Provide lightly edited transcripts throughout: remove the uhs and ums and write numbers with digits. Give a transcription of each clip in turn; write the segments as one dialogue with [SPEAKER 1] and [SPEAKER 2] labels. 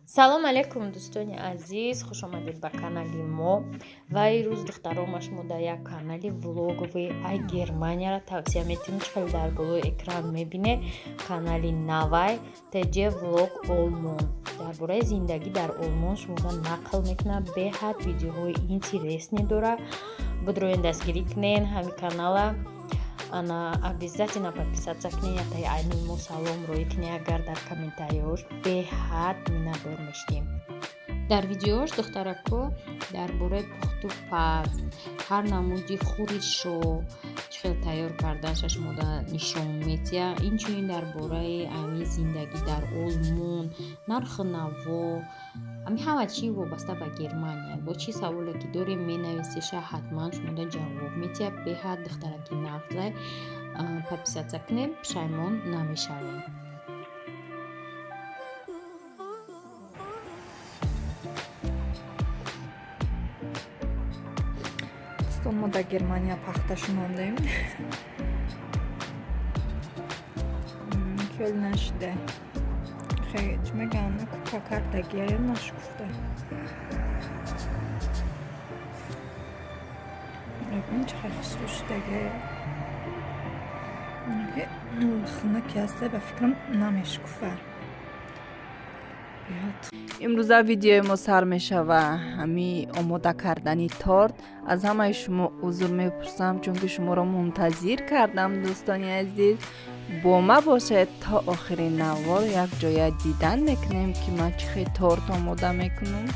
[SPEAKER 1] Салом алейкум, дӯстони азиз, хуш омадед ба канали мо. Ва ирӯз духтарома шумо дар як канали влогови ай Германияро тавсия метиҳем. Чӣ хеле дар болои экран мебинед, канали навай ТЖ Влог Олмон дар бораи зиндагӣ дар Олмон шуморо нақл мекунад. Беҳад видеоҳои интересный дорад. Будроен, дастгирӣ кунен ҳамин канала. Ана, обязательно подписаться кунед, ятаи айни мо салом роӣ кунед агар дар комментариёш, беҳад миннатдор мешудем. Дар видеош духтарако дар бораи пухту паз, ҳар намуди хӯришо чӣ хел тайёр карданша шумода нишон метиҳад. Инчунин дар бораи ами зиндагӣ дар Олмон, нарху наво, ами ҳама чӣ вобаста ба Германия. Бо чӣ саволе ки дорем, менависеша, ҳатман шумода ҷавоб метиҳад. Беҳад духтараки нағзай, подписаться кунед, пушаймон намешавем.
[SPEAKER 2] Дӯстон, мо дар Германия пахта шунондем, хеле нашида. Чӣ мегӯянд, кука кардагия, нашукуфта. Чӣ хел хушрӯ шудагия. Хунуки ҳаста, ба фикрам, намешукуфа.
[SPEAKER 3] Имрӯза видеои мо сар мешава ҳами омода кардани торт. Аз ҳамаи шумо узр мепурсам, чунки шуморо мунтазир кардам. Дӯстони азиз, бо ма бошед то охири навор, якҷоя дидан мекунем, ки ман чӣ хел торт омода мекунам.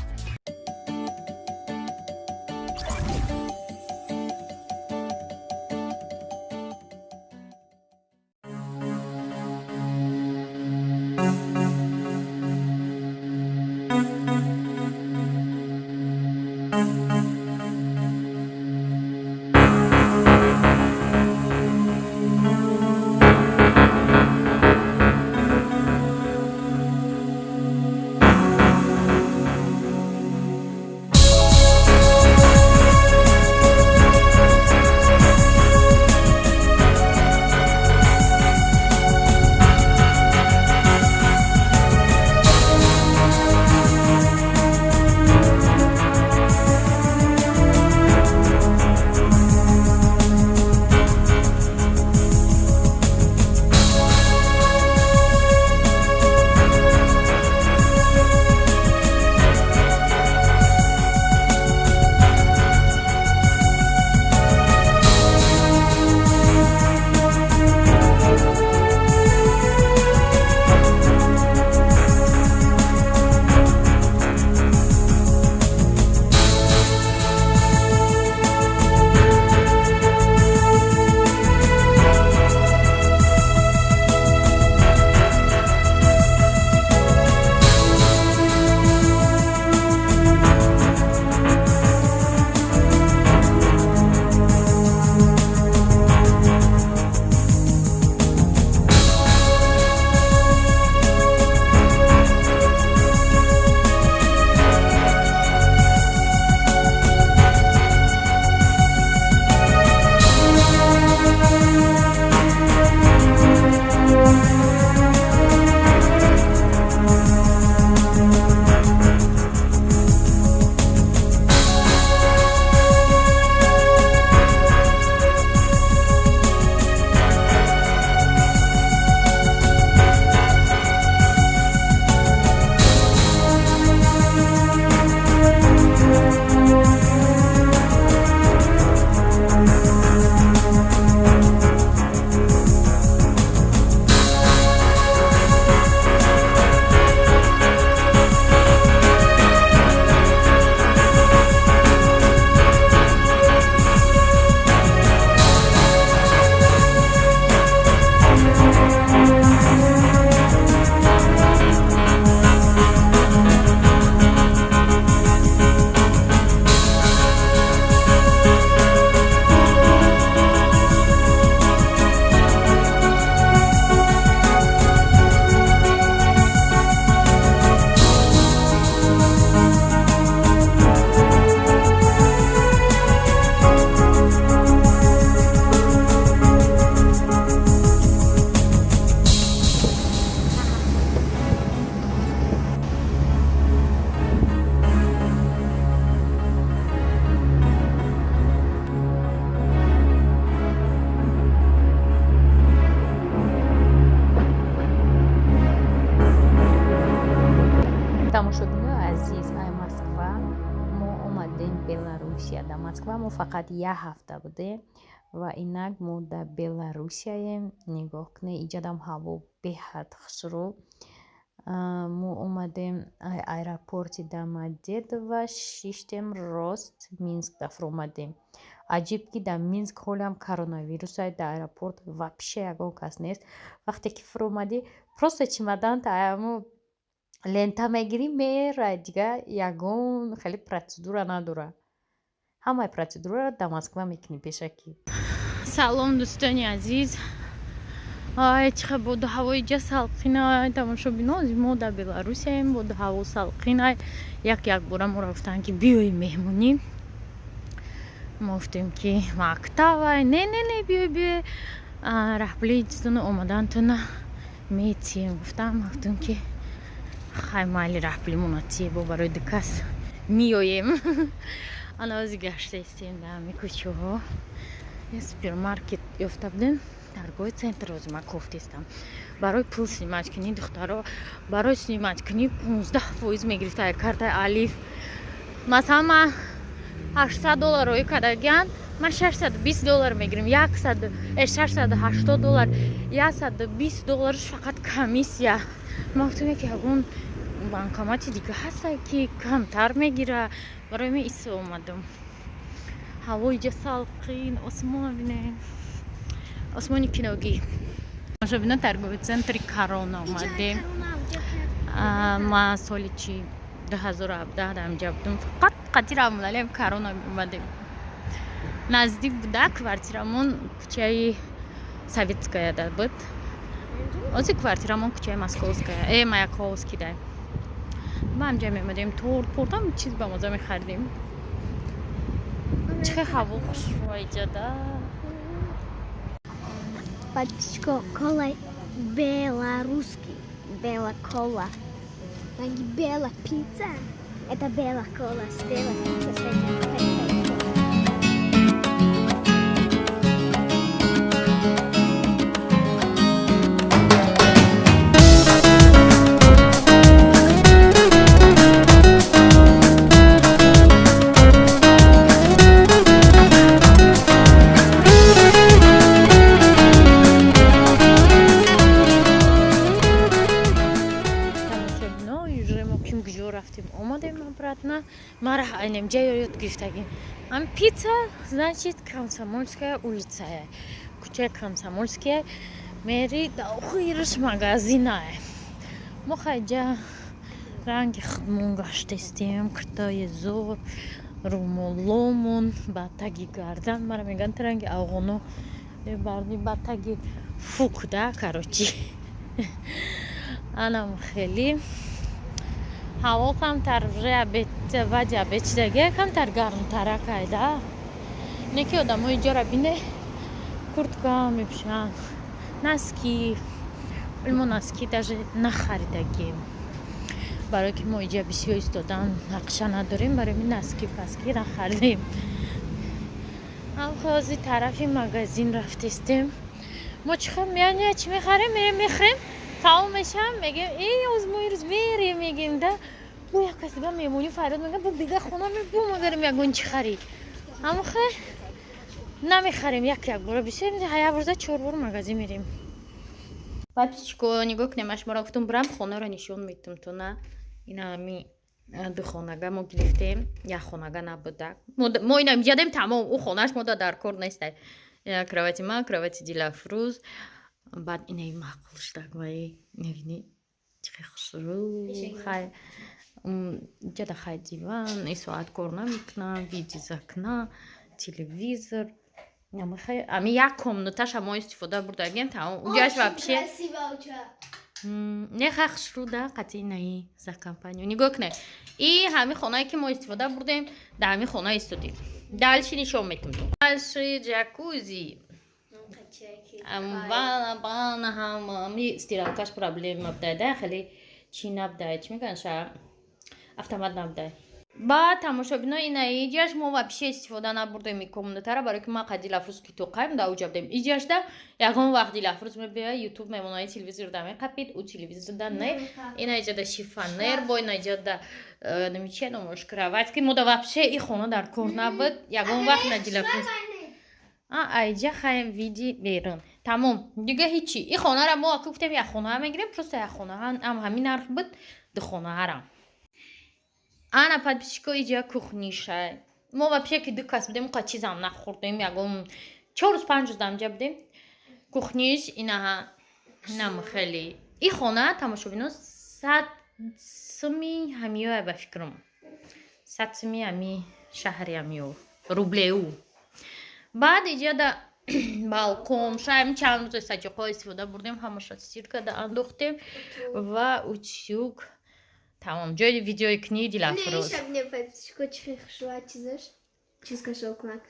[SPEAKER 1] Тамошобинои азиз, ай Москва мо омадем Беларусия. Дар Москва мо фақат як ҳафта будем ва инак мо дар Беларусияем. Нигоҳ кунед, иҷадам ҳаво беҳад хушрӯ. Мо омадем аэропорти Домодедово, шиштем, рост Минск дафромадем. Аҷиб, ки дар Минск ҳолиам коронавирусай, дар аэропорт вообще ягон кас нест. Вақте ки фуромадӣ, просто чемоданта аямо лента мегирӣ, мерай, дига ягон хеле процедура надора. Ҳамаи процедураро дар Москва мекунӣ пешакӣ. Салом, дӯстони азиз! Ай, чӣ хел боду ҳаво иҷа салқинай! Тамошобино, мо дар Беларусияем, боду ҳаво салқинай. Як якбора моро гуфтанд, ки биёи меҳмонӣ. Мо гуфтем, ки мактабай. Не, не, не, биёй, биёй, раҳпули чизону омадантона метием, гуфтам. Гуфтем, ки хай, майли, раҳпулимона тие, бо барои ду кас меоем. Ана ози гаштаистем дар ҳами кӯчаҳо, супермаркет ёфта будем, торговый центр. Ози ман кофтестам барои пул снимать кунӣ. Духтаро, барои снимать кунӣ 15% мегирифта картаи Алиф. Масалан, ман 800 доллар роӣ кардагиан, ман 620 доллар мегирем, 680 доллар, 120 долларш фақат комиссия. Ман гуфтам, ки ягон банкомати дига ҳаста, ки камтар мегира. Барои ман исо омадам. Ҳаво иҷа салқин, осмон бинед, осмони киногӣ. Бина, торговый центри Корона омадем. Ма соли чи 2017 дар инҷа будем, фақат қати рамлалем Корона омадем. Наздик буда квартирамон, кӯчаи Советская да буд. Ози квартирамон кӯчаи Московская, Маяковский да. Ма ҳамҷа меомадем, торт портам, чиз ба моза мехаридем. Чӣ хел ҳаво хушрӯ иҷада!
[SPEAKER 4] Подписчика, кола белорусский. Бела кола. Бела пицца. Это бела кола с бела пицца с этим.
[SPEAKER 1] Омадем обратно. Мара айнем ҷа ёд гирифтагим. Ам пицца, значит, Комсомольская улица, кӯчаи Комсомольская мери, да охираш магазинае. Мо хайҷа ранги худмон гаштестем, куртаи зор, румоломон ба таги гардан. Мара мегӯянд, ранги афғоно барди, ба таги фук да. Короче, анам хеле ҳаво камтар уже баъди обед шидаги, камтар гармтарак айда. Не ки одамои иҷора бине, куртка мепӯшанд, носки. Мо носки даже нахаридагим, барое ки мо иҷа бисёр истодан нақша надорем. Барои ми носки паски нахаридем. Ҳози тарафи магазин рафтестем. Мо чӣ хел меян, чӣ мехарем, мерем, мехӯрем, тамом мешавам, мегем, э, оз мо ирӯз мерем, мегем да, бо як кас дига меҳмонӣ фарёд мегӯяд, бо дига хона бо мо ягон чӣ харид. Амохе намехарем, як як бора бисёр, як рӯза чор бор магазин мерем. Подписчико, нигоҳ кунем, ман шуморо гуфтум, бурам хонаро нишон метум тона. Ина ҳами ду хонага мо гирифтем, як хонага набуда. Мо ина ҷадем, тамом, ӯ хонааш мода дар кор нестай. Кровати ма, кровати Дилафрӯз. Баъд инаи маъқул шудак, вай мебинӣ, чӣ хел хушрӯ. Хай, ҷада, хай, диван и соат кор намекунам, вид из окна, телевизор. Ами як комнаташа мо истифода бурдагем, тамом, уҷаш вообще не. Хай, хушрӯ да, қати инаи за компанию. Нигоҳ кунед, и ҳами хонае ки мо истифода бурдем, дар ҳами хона истодем. Дальше нишон метум. Дальше ҷакузи, ванна, ҳами стиралкаш проблема будай да, хеле чӣ набудай, чӣ мегӯянд ша, автомат набудай. Баъд, тамошобино, ина иҷаш мо вообще истифода набурдем и комнатара, барое ки ма қа Дилафрӯз ки тоқаем да уҷа будем. Иҷашда ягон вақт Дилафрӯз мебиёя, Ютуб мемонаи, телевизорда меқапид, ӯ телевизорда не. Ина иҷада шифоньер, бо ина иҷада намичия номош, кровать, ки мода вообще и хона дар кор набуд, ягон вақт на Дилафрӯз. А айҷа хаем види берун, тамом, дига ҳичи. И хонара мо ака гуфтем, як хонаҳа мегирем, просто як хонаҳа ам ҳамин нарх буд, ду хонаҳарам. Ана, подписчико, иҷа кухниша. Мо вообще ки ду кас будем, қа чизам нахӯрдем, ягон 4 рӯз, 5 рӯз дамҷа будем. Кухниш инаҳа нам хеле. И хона, тамошобино, 100 суми ҳамиёя, ба фикрам, 100 суми ҳами шаҳри ҳамиё рублеу. Баъд иҷада балкон шаем, чанд рӯз саҷоқҳо истифода бурдем, ҳамаша стиркада андохтем ва утюг, тамом, ҷои видеои кунии Дилафрӯз.
[SPEAKER 4] Чиз кашол кунак.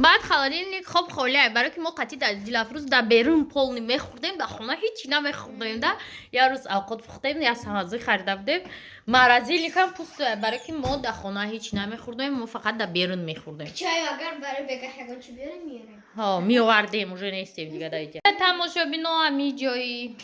[SPEAKER 1] Баъд холодильник хоб холия, барое ки мо қатъи дар Дилафрӯз дар берун полный мехӯрдем, дар хона ҳичи намехӯрдем. Да як рӯз авқот пухтем, як самазӣ харида будем, морозильникам пусто, барое ки мо дар хона ҳичи намехӯрдем, мо фақат дар берун мехӯрдем.
[SPEAKER 4] Чаю агар барои бегаҳ ягон чи биёрем, меорем.
[SPEAKER 1] Ҳо, меовардем, уже нестем дига дар иҷа. Тамошобино, ҳами ҷои